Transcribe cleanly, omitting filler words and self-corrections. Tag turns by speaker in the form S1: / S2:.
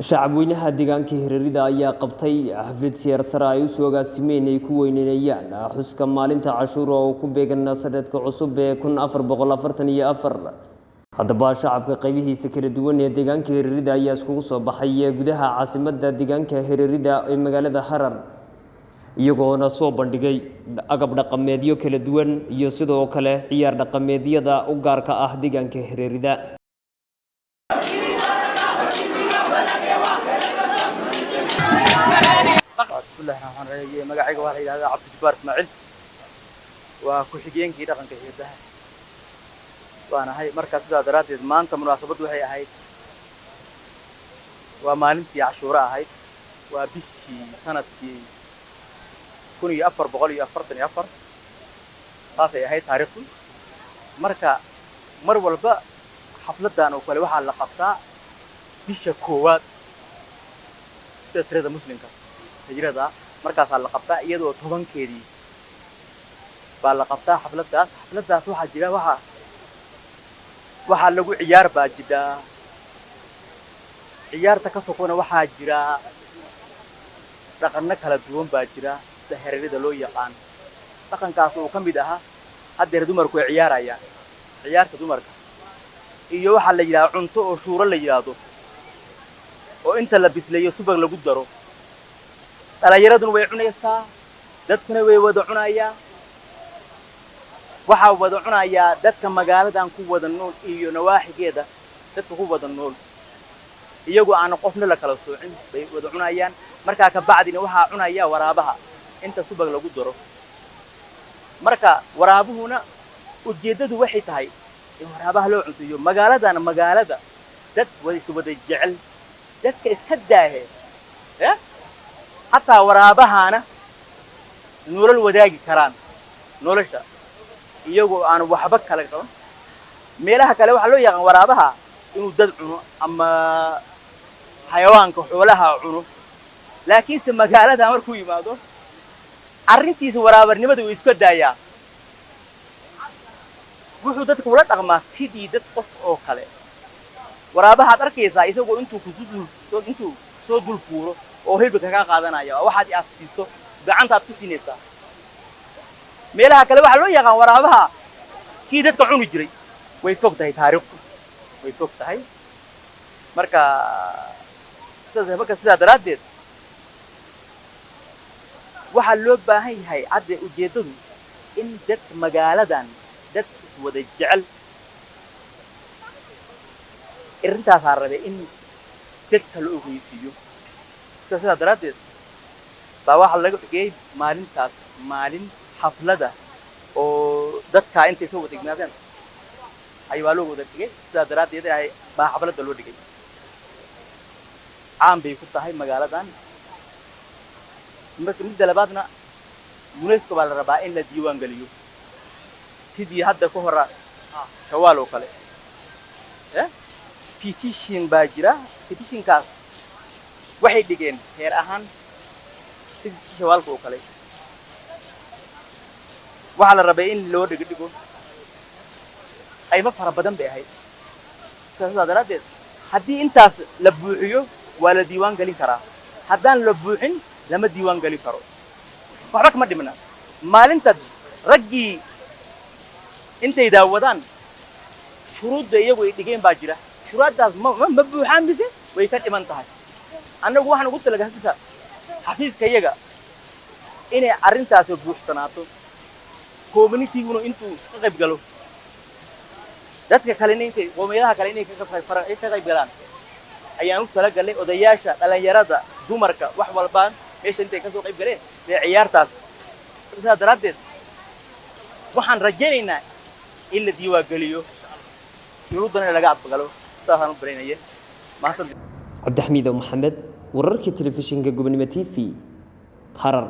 S1: Shacabweynaha deegaanka Hareerida ayaa qabtay xaflad siyaar sare ay u soo agaasimeen ay ku weyneynayaan xuska maalinta Cashuura oo ku beegan sanadka cusub ee 1444. Haddaba shacabka qaybihiisa kala duwan ee deegaanka Hareerida ayaa iskugu soo baxay gudaha caasimadda deegaanka Hareerida ee magaalada Harar, iyagoona soo bandhigay agab dhaqameedyo kala duwan iyo sidoo kale ciyaar dhaqameedyada u gaarka ah deegaanka Hareerida.
S2: Bismillahi raxmaan raxiim. Magacayga waxaa la yidhahdaa Cabdijabbaar Ismaaciil, waa ku-xigeenkii dhaqanka Hiirdaha waan ahay. Markaa sidaa daraaddeed maanta munaasabaddu waxay ahayd, waa maalintii Cashuuro ahayd, waa bishii sanadkii 1444, taasay ahayd taariikhdu. Marka mar walba xafladdan oo kale waxaa la qabtaa bisha koowaad sida tirada Muslimka hijrada, markaasaa la qabtaa, iyadoo 10-keedii baa la qabtaa xafladdaas. Xafladdaas waxaa jira waxaa lagu ciyaar baa jira, ciyaarta ka sokona waxaa jira dhaqanno kala duwan baa jira, sida Hareerida loo yaqaan. Dhaqankaas uu ka mid ahaa haddeer dumarku ay ciyaarayaan ciyaarta dumarka, iyo waxaa la yidhahdaa cunto oo shuuro la yidhaahdo, oo inta la bisleeyo subag lagu daro. Dhalinyaraduna way cunaysaa, dadkuna way wada cunayaa. Waxaa wada cunayaa dadka magaaladan ku wada nool iyo nawaaxigeeda, dadka ku wada nool, iyagoo aan qofna la kala soocin bay wada cunayaan. Markaa ka bacdina waxaa cunaya waraabaha inta subag lagu daro. Marka waraabuhuna ujeeddadu waxay tahay in waraabaha loo cunsiiyo. Magaaladana magaalada dad is wada jecel, dadka iska daahe, xataa waraabahaana nolol wadaagi karaan, nolosha iyagoo aan waxba kala qaban. Meelaha kale waxaa loo yaqaan waraabaha inuu dad cuno ama xayawaanka xoolaha cuno, laakiinse magaalada markuu yimaado arrintiisa waraabarnimada uu iska daayaa, wuxuu dadka ula dhaqmaa sidii dad qof oo kale. Waraabahaad arkaysaa isagoo intuu kusu intuu soo dul fuuro oo hilibka kaa qaadanaya, waxaad aad siiso gacantaad ku siinaysaa. Meelaha kale waxaa loo yaqaan waraabaha kii dadka cuni jiray. Way fog tahay taariikhdu, way fog tahay. Marka sidaa daraaddeed waxaa loo baahan yahay hadde ujeeddadu in dadka magaaladan dad iswada jecel. Arrintaasaa rabay in dadka la ogeysiiyo. Sidaa daraaddeed baa waxaa laga dhigay maalintaas maalin xaflada oo dadkaa intay soo wada igmaadeen ay baa loo wada dhigay. Sidaa daraaddeed baa xafladda loo dhigay. Caan bay ku tahay magaaladan. Marka midda labaadna UNESCO baa la rabaa in la diiwaan geliyo, sidii hadda ka hora Shawaal oo kale. Petition baa jira, petitionkaas waxay dhigeen heer ahaan sidii Shawaalka oo kale. Waxaa la rabay in loo dhigo dhigo qaybo fara badan bay ahayd. Sidaa daraaddeed haddii intaas la buuxiyo waa la diiwaan gelin karaa, haddaan la buuxin lama diiwaan gelin karo. Waxba kama dhimna. Maalinta raggii intay daawadaan shuruudda iyagu ay dhigeen baa jira, shuruuddaas ma buuxaan mise way ka dhiman tahay. Annagu waxaan ugu talagalay xafiiska iyaga inay arrintaasi buuxsanaato, communityguna intuu ka qayb galo, dadka kalena intay qoomiyadaha kale inay ka qayb galaan ayaan u talagalnay. Odayaasha, dhalinyarada, dumarka, wax walbaan meesha intay kasoo qayb galeen ee ciyaartaas. Sidaa daraaddeed waxaan rajaynaynaa in la diiwaangeliyo, shuruuddana in laga aqbalo. Sidaasaan u baraynaya. Mahadsan.
S1: Cabdixamiid Maxamed, wararkii telefishinka Gobonimo TV, Harar.